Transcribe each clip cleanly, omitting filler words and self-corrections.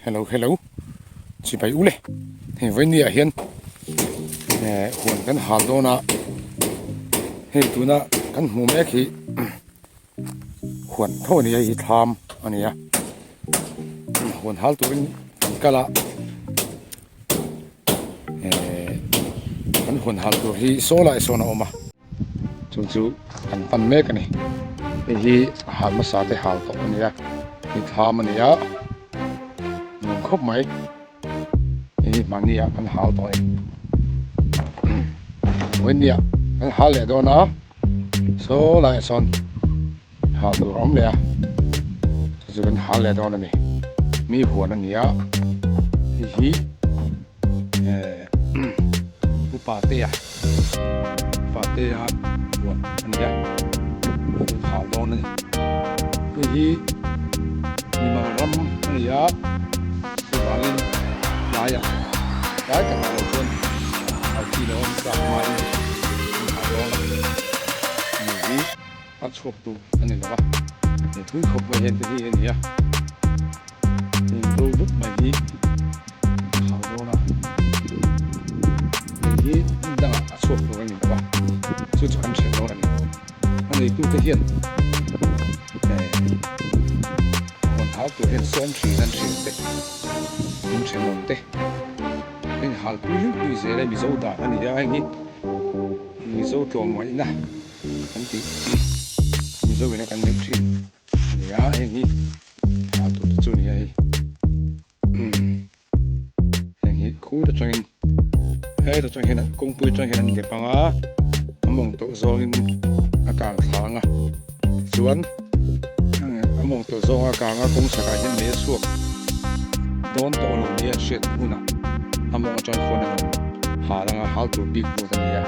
Hello hello chibai ule hei vawinia hian eh huan kan hal dawn a hei tuna kan hmuh mek hi huan tho a ni a hei hi thlam a ni a huan hal turin kan kal a eh kan huan hal tur hi saw lai sawn a awm a. Chu chu an pan mek a ni. Hei hi hal hmasa te hal tawh a ni a, hei thlam a ni a, nuam khawp mai. Hei hi mahni ah kan hal tawh a ni. Vawiin ah kan hal leh dawn a, saw laiah sawn hal tur a awm leh a, chu chu kan hal leh dawn a ni. Mi huan a ni a, hei hi eh upa te a. Patea huan a ni a, a hal dawn a ni. Hei hi mimal ram a ni a, chuvangin tlaiah tlai takah lo chuan hal chi lo an tlak hmain an hal dawn a. Ni hi a chhuak tur a ni lo va, he thui khawp mai hian te hi a ni a. Heng ro vut mai hi a hau dawn a, hei hi hmun dangah a chhuak tur a ni lo a, chu chu kan hriat dawn a ni. A neitute hian huan hau tur hian sawm thin an hriat te, an thenawm te, heng halpui hlui zel a Mizo dan a ni a, heng hi Mizo tlawmngaihna kan tih Mizo ina kan neih thin a ni a, heng hi. A tur te chu a ni a hei heng hi khur atangin heta tang hian kawngpui atang hian an dep ang a a mawng tawh zawngin a kang thla ang a chuan a mawng tawh zawng a kang a kawng chhakah hian mei a chhuak dawn tawh lo nia hriat hunah a mawng atang khuan a rawn hal ang a hal tur bik ruat a ni a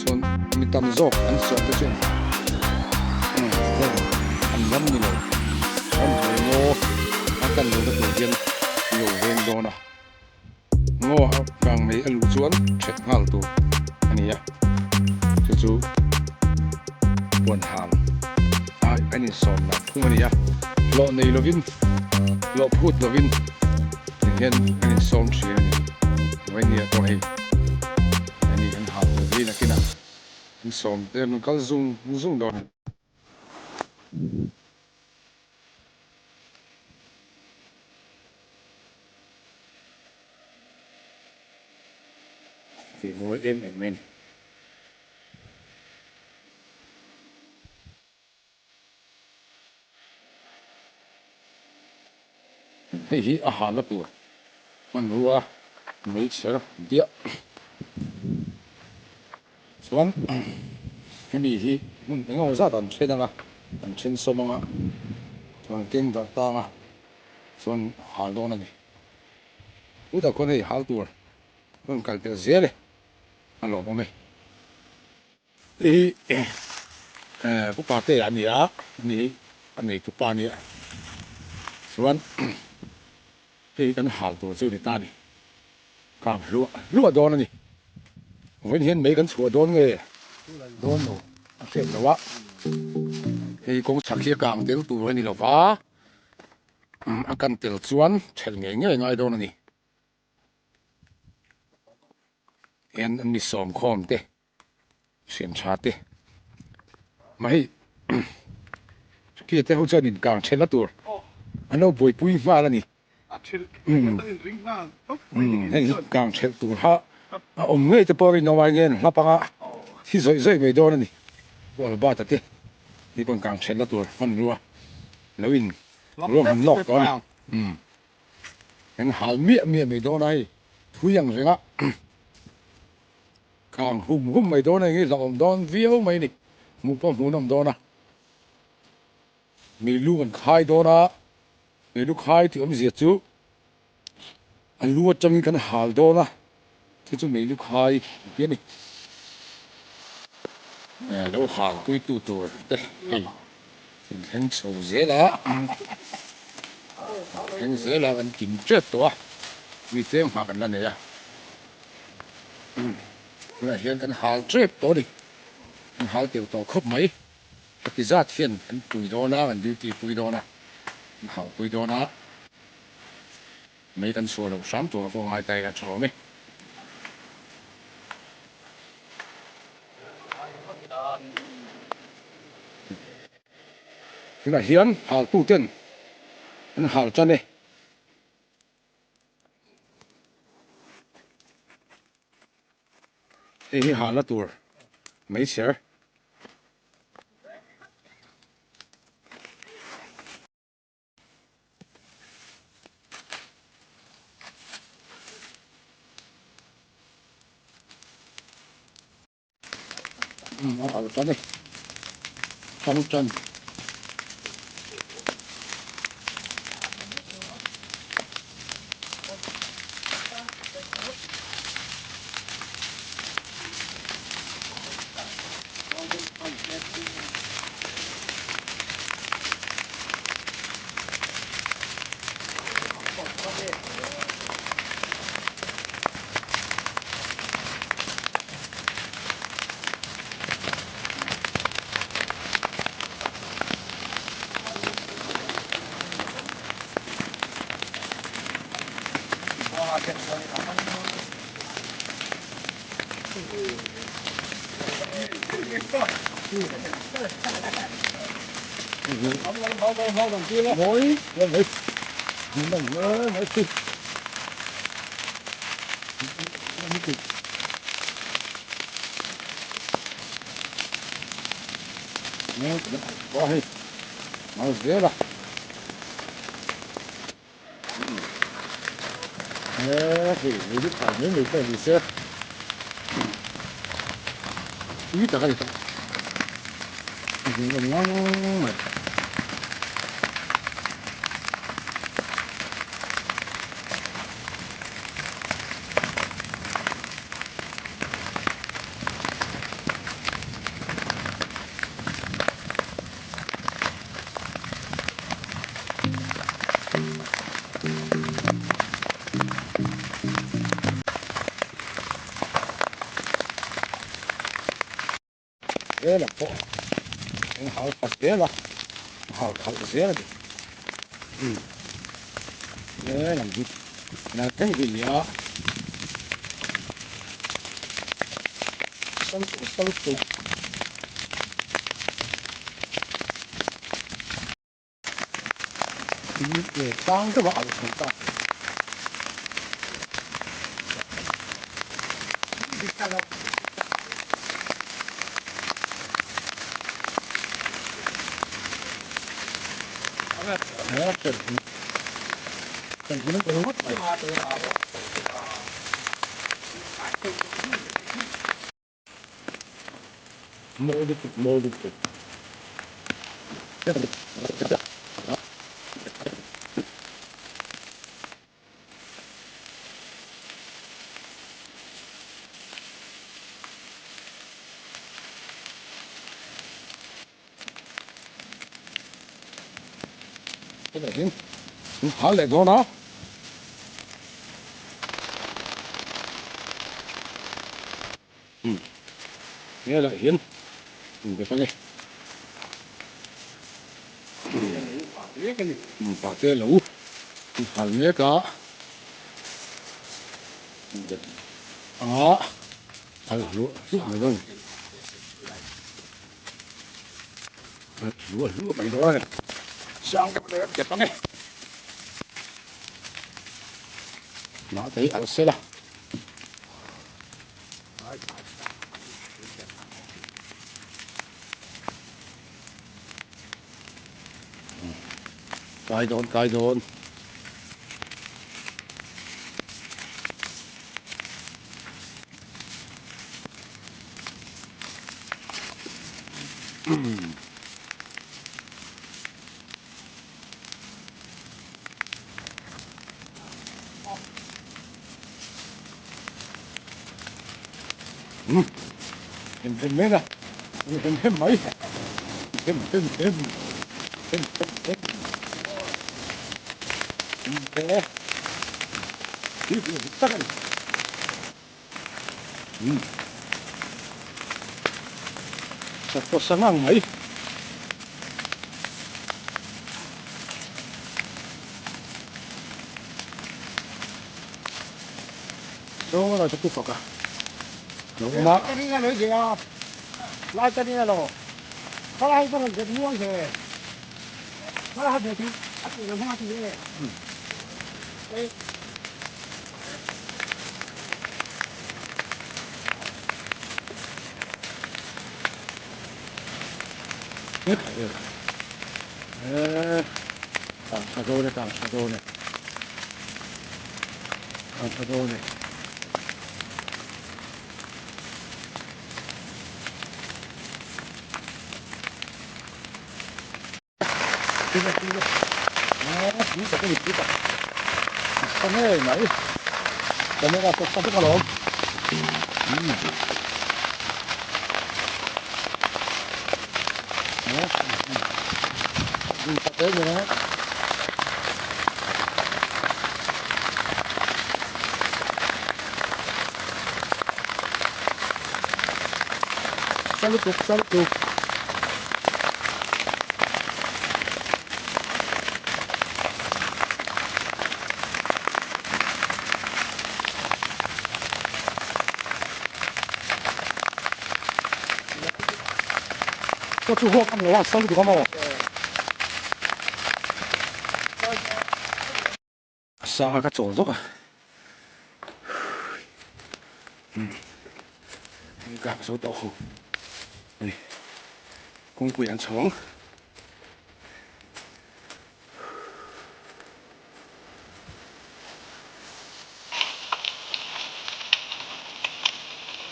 chuan mi tam zawk an sawm te chuan an ram ni lo ram hnuai ngaw a kan lo na tur hian lo veng dawn a ngaw a kang mai a luh chuan that nghal tur a ni a chu chu huan hang a an insawm dan thung a ni a hlawh nei lovin hlawh phut lovin ti hian an insawm thin a ni vawinia pawh hei a ni an hah tur hi nakinah an sawm te an kal zung zung dawn a ni. Tih mawi em em mai a ni. Hei hi a halna tur hmanrua meichher diah. Chuan hemi hi hmun eng emaw zat an then ang a, an then sawm ang a, chuan keng darh tang a, chuan hal dawn a ni. Chutah khuan hei hal tur rawn kal tel zel e, a lawmawm e. Hei hi Pu Parte a ni a, ani hi a neitu pa a ni a, chuan hei hi kan hal tur chu a ni ta a ni. Kang hluah hluah dawn a ni. Vawiin hian mei kan chhuah dawn nge dawn lo a hriat loh a, hei kawng chhak hi a kang tel tur a ni lo va, a kan tel chuan thelh ngei ngei a ngai dawn a ni. Hian an mi sawm khawm te hriam tha te mai khi te ho chuan in kang then na tur an lo buaipui nghal a ni heng hi kang thelh tur kha a awm ngei te pawh rinawm ai nge an hlap anga thi zawih zawih mai dawn a ni hual bat a te ni pawn kang thelh na tur hmanrua lo in ruahman lawk tawh a ni. Kan hal miah miah mai dawn a hei thui ang reng a kang hum hum mai dawn a eng hi hlauhawm dawn viau mai a ni hmuh pawh hmuh nawm dawn a meilu kan khai dawn a meilu khai tih awmzia chu a lu atangin kan hal dawn a chu chu meilu khai tih a ni lo hal pui tu tur te hei. Inthleng chho zel a, thleng zel a kan kim tep tawh a, mi tlem nghah kan la nei a, tunah hian kan hal tep tawh a ni, kan hal teuh tawh khawp mai, ka ti zat hian kan pui dawn a, kan duty pui dawn a, kan hauh pui dawn a. Mei kan chhuah loh hram tur a pawh ngai ta ila tha awm e. Tunah hian haltu ten an hal tan e. Hei hi halna tur meichher. A al tan e thang tan. Zel a pawh an hal ta zel a hal khalh zel a ni umm he lam hi nal thei hi nia sal sal. Tlang deuh a alh thei ta. Mawi lutuk mawi lutuk. Hetah hian an hal leh dawn a. Umm helaiah hian in be fang e. Umm pate lo in hal mek a. A hal hluah hluah mai dawn a ni. Hal hluah hluah mai dawn a ni. Sang deuh leh a be fang e. Mahte hi al sela. Kai dawn kai dawn. Hem hem mek a, hem hem mai, hem hem hem, hem hem hem, hem he, thil dik tak a ni. Sakawr sangang mai. Saw lai chu fak a lo awm a. Kang tha dawn e, kang tha dawn e, kang tha dawn e. Pui tak a ni, pui tak. A sa ngei mai. Camera pawh sa vek alawm. Sa lutuk, sa lutuk. Ka chu huak ang lo a, sa lutuk a maw? Sa ka chawl zawk a. Hei ka zo tawh ho. Hei kawngpui an chho ang.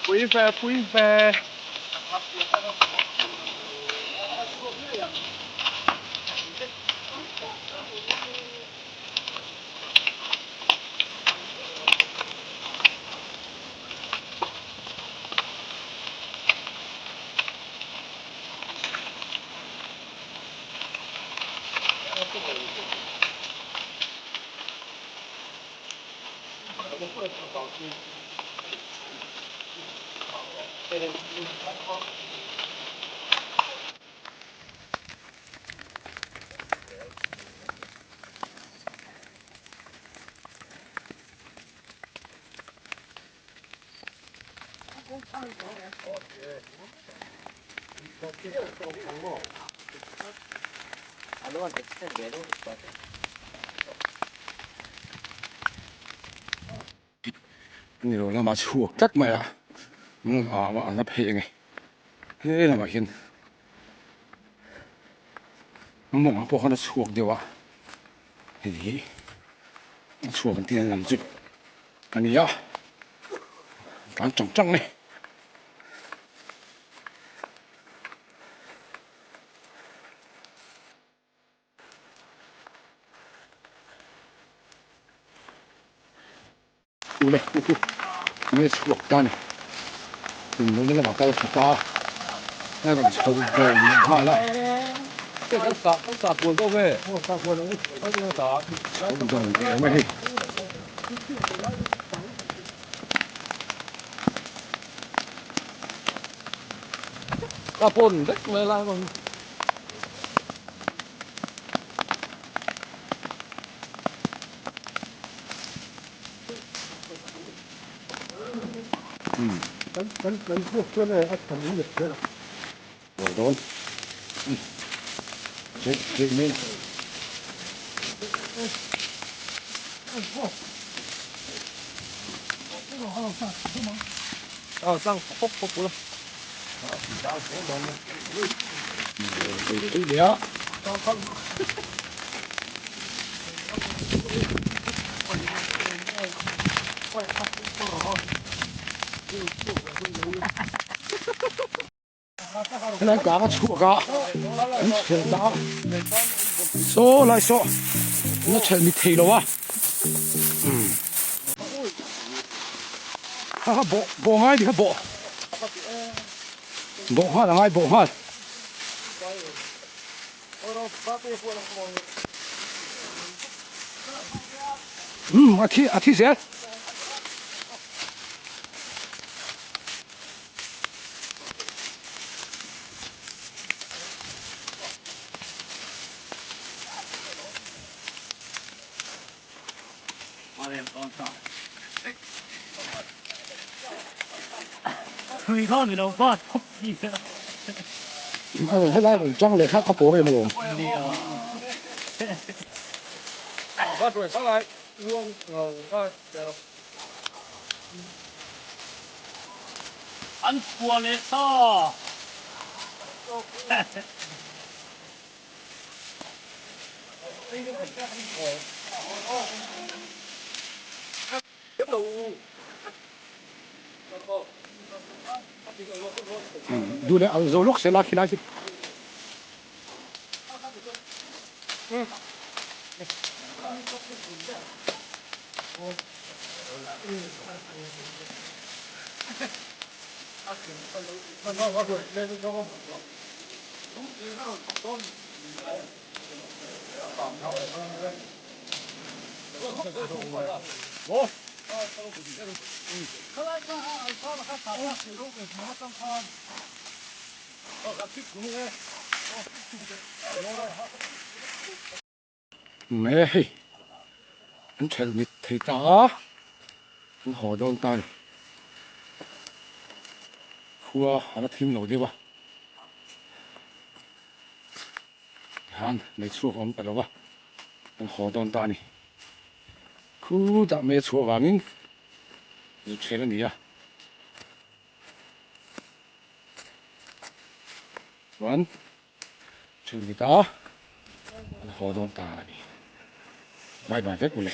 Pui ve pui ve. Ni lo lamah chhuak tlat mai a, a la phei ang e, he lamah hian. Mawngah pawh khan a chhuak deuh a, hei hi a chhuak an tih lam chu a ni a, tlan tang tang a ni. Ule hu hu nge chhuak ta ni tum lo na lamah kal thla ta a rawn chho vawm nghal a chho dawn teh mai hei. Dawn chek chek mai Helai kang a chhuak a, an chhel ta a, saw lai saw an la chhel mi thei lo a, kha kha bawh bawh ngai ni kha bawh bawh nghal a ngai bawh nghal. Umm a thi a thi zel. Tui kha ni lo va thawk chi a. Helai rawn chang leh kha ka pawh em alawm. Nia. An chhuah leh ta. Duh leh zo lawk se la khi lai chu. Nge hei an thelh mit thei ta a, an haw dawn ta a ni. Khua a la thim lo deuh a. Tihian mei chhuak a awm ta lo va, an haw dawn ta a ni. Khutah mei a chhuah vangin zu ṭhel a ni a. Chuan ṭhel mit a, an haw dawn ta a ni. Bye bye vek u le.